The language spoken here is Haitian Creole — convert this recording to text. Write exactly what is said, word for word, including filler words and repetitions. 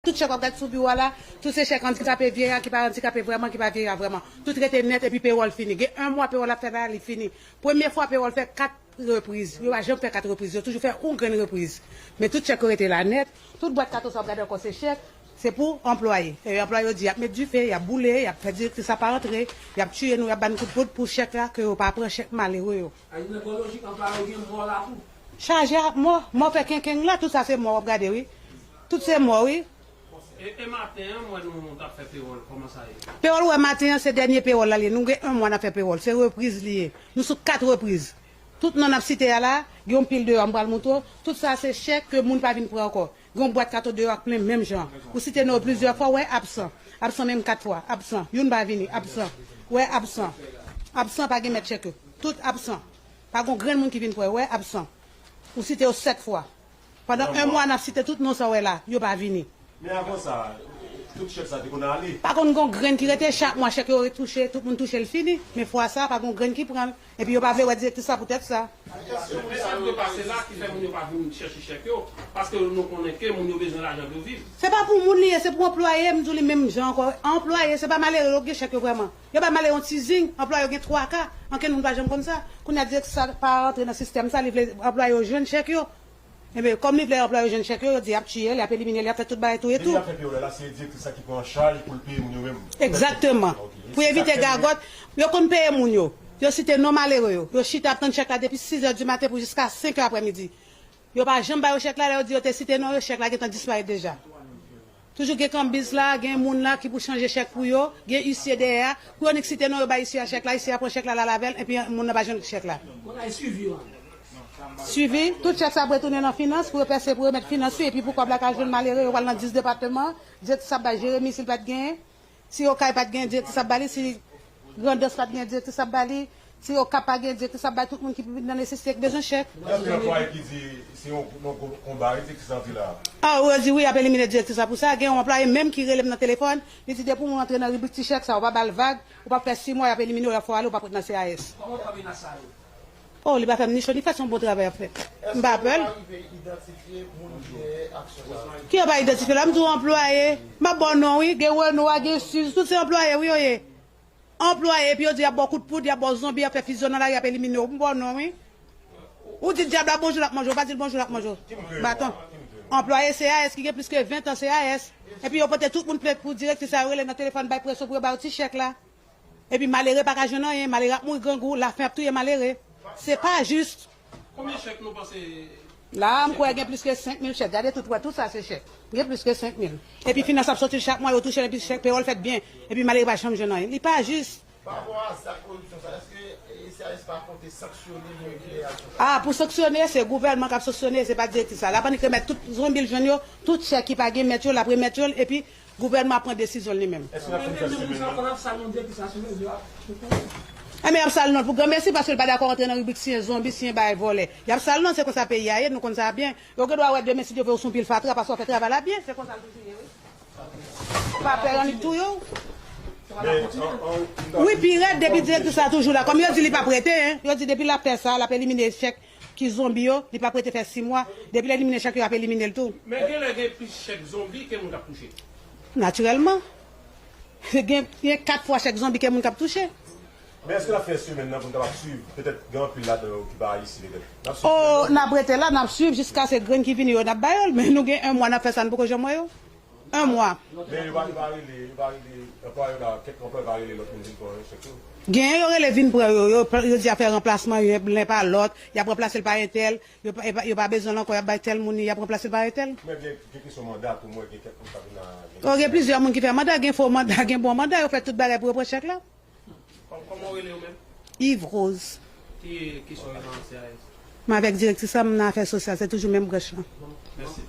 Tout chèk w ap gade sou biwo a la, tout se chèk andikape vye a, ki pa andikape vrèman, ki pa vye a vrèman. Tout rete nèt epi pewòl fini. Gen yon mwa pewòl ap fè la, li fini. Premye fwa pewòl fè kat repriz. Yo pa janm fè kat repriz. Yo toujou fè yon grenn repriz. Men tout chèk yo rete la nèt. Tout bwat kato sa w ap gade ankò se chèk. Se pou anplwaye. E anplwaye yo di y ap met dife, y ap boule, y ap fè direktris la pa antre, y ap tiye nou, y ap ba n kout poud pou chèk la, ke yo pa pran chèk malere yo. Ay, nan gran lojik, anplwaye yo gen mò la tou. Chaje ak mò, mò fè kenkeng la, tout sa se mò w ap gade, wi. Tout se mò, wi. E, e maten an, m wè nou t ap fè pewòl, kòman sa ye? Pewòl ou wè maten an, se dènye pewòl la li ye. Nou gen yon mwa n ap fè pewòl, se repriz li ye. Nou sou kat repriz. Tout non n ap site a la, gen yon pil deyò, m pral montre w. Tout sa se chèk ke moun pa vin pran ankò. Gen yon bwat kato deyò ak plen menm jan. Ou site non yo plizyè fwa, w wè absan. Absan menm kat fwa. Absan. Youn pa vini. Absan. W wè absan. Absan pa gen mèt chèk yo. Tout absan. Pa gen yon grenn moun ki vin pran yo. W wè absan. Ou site yo sèt fwa. Pandan yon mwa n ap site tout non sa w wè la. Yo pa vini. Men avan sa, tout chèk sa te konn ale. Pa konn gen yon grenn ki rete. Chak mwa chèk yo retouche. Tout moun touche l fini. Men fwa sa, pa gen yon grenn ki pran l. Epi yo pa vle wè direktris la poutèt sa. Men sa k dwe pase la ki fè moun yo pa vin chèche chèk yo, paske nou konnen ke moun yo bezwen lajan pou yo viv. Se pa pou moun li ye, se pou anplwaye, m di w li menm jan ankò. Anplwaye, se pa malere yo ki gen chèk yo vrèman. Yo ba malere yon ti zing, anplwaye yo gen twa ka, ankenn moun pa janm konn sa. Kounye a direktris la pa rantre nan sistèm sa, li vle anplwaye yo jwenn chèk yo. Ebyen, kòm li vle anplwaye yo jwenn chèk yo, yo di y ap tiye l, y ap elimine l, y ap fè tout bagay touye tou. Depi y ap fè peyòl la, se direktris la ki pran an chaj pou l peye moun yo menm. Egzakteman. Ok. Pou evite gagòt, yo konn peye moun yo. Yo site non malere yo. Yo chita ap tann chèk la depi sis è di maten pou jiska senk è aprèmidi. Yo pa janm ba yo chèk la, lè yo di yo te site non yo, chèk la gentan disparèt deja. Toujou gen kanbiz la, gen moun la ki pou chanje chèk pou yo, gen isye dèyè a. Pou yo nik site non yo bay isye a chèk la, isye a pran chèk la, l al avè l, epi moun nan pa jwenn chèk la. Swivi, tout chèk sa ap retounen nan finans, pou yo pèse, pou yo remèt finans, wi, epi pou kòb la ka jwenn malere, yo pral nan dis depatman, direktris ap bay Jeremi, si l pa t genyen. Si Okay pa t gen direktris ap ba li, si Grandans pa t gen direktris ap ba li, si Okap pa gen direktris ap bay tout moun ki nan nesesite, ki bezwen chèk. Èske anplwaye ki di se yon, yon konba wi direktris la antre la? A, ou di wi, y ap elimine direktris la pou sa. Gen yon anplwaye menm ki rele m nan telefòn, li di depi yon moun antre nan ribrik ti chèk sa, ou pa ba l vag, ou pa fè sis mwa, y ap elimine w, y ap fè w ale, ou p ap ret nan C A S. Kòman w kanpe nan sa yo? Oh, li pa fè m ni cho ni frèt, se yon bon travay y ap fè. M pa pè l. Èske yo pa rive idantifye moun ki dèyè aksyon sa yo? Ki yo pa idantifye la? M di w anplwaye. M ap ba w non, wi. Gen Renoir, gen Suze, tout se anplwaye, wi, yo ye. Anplwaye, epi yo di y ap ba w kout poud, y ap ba w zonbi, y ap fè fizyon nan lari, y ap elimine w. M ba w non, wi. Ou di dyab la bonjou, l ap manje w. Ou pa di l bonjou, l ap manje w. Baton. Anplwaye C A S ki gen plis ke ven tan C A S. Epi yo pote tout moun plent pou direktris sa yo rele nan telefòn, bay presyon pou yo ba yo ti chèk la. Epi malere pa ka jwenn anyen, malere ap mouri grangou, lafen ap touye malere. Se pa jis. Konbyen chèk nou panse? La, m kwè gen plis ke senk mil chèk. Gade tout, wè, tout sa se chèk. Gen plis ke senk mil. Epi finans ap soti l chak mwa, yo touche l, epi chèk pewòl fèt byen. Epi malere pa janm jwenn anyen. Li pa jis. Pa rapò a zak koripsyon sa, èske, e, C A S pa konte sanksyone moun ki dèyè aksyon sa? A, pou sanksyone, se gouvènman k ap sanksyone, se pa direktris la. L ap annik remèt tout zonbi l jwenn yo, tout chèk ki pa gen mèt yo, l ap remèt yo l, epi gouvènman ap pran desizyon l li menm. Èske n ap fin fè simen nan? Enben, y ap sal non l pou granmesi, paske l pa dakò rantre nan ribrik siyen zonbi, siyen bagay vòlè. Y ap sal non, se konsa peyi a ye, nou konn sa byen. Yo gen dwa wè demen, si Dye vle, w sou pil fatra, paske w fè travay la byen, se konsa l toujou ye, wi. Pa pè annik touye w. Wi, pi rèd, depi direktris la toujou la. Kòm yo di li p ap rete, en. Yo di depi l ap fè sa, l ap elimine chèk ki zonbi yo, li p ap rete fè sis mwa. Depi l elimine chèk yo, y ap elimine l tou. Men genlè gen plis chèk zonbi ke moun k ap touche. Natirèlman. Gen, gen kat fwa chèk zonbi ke moun k ap touche. Men èske n ap fè simen nan pou n kapab swiv? Petèt gen anpil ladan yo ki pa ayisyen, petèt. N ap swiv. Oh, n ap rete la, n ap swiv jiska se grenn ki vini yo, n ap ba yo l. Men nou gen yon mwa n ap fè sa, n poko janm wè yo. Yon mwa. Men yo pa, yo pa rele, yo pa rele, anplwayè la, kèk anplwayè pa rele lòt moun vin pran chèk yo? Gen, yo rele vin pran yo, yo, yo di y ap fè ranplasman, youn pa lòt, y ap ranplase l pa entèl, yo pa, yo pa, yo pa bezwen l ankò, y ap bay tèl moun li, y ap ranplase l pa entèl. Men gen, gen kesyon manda tou, mwen gen kèk moun k ap vin la, gen... Oh, gen plizyè moun ki fè manda, gen fo manda, gen bon manda, yo fè tout bagay pou yo pran chèk la. Kò-, kòman w rele w menm? Yves Rose. Ki, ki sa w ye nan C A S? M avèk direktris la, m nan afè sosyal, se toujou menm branch lan. Mèsi.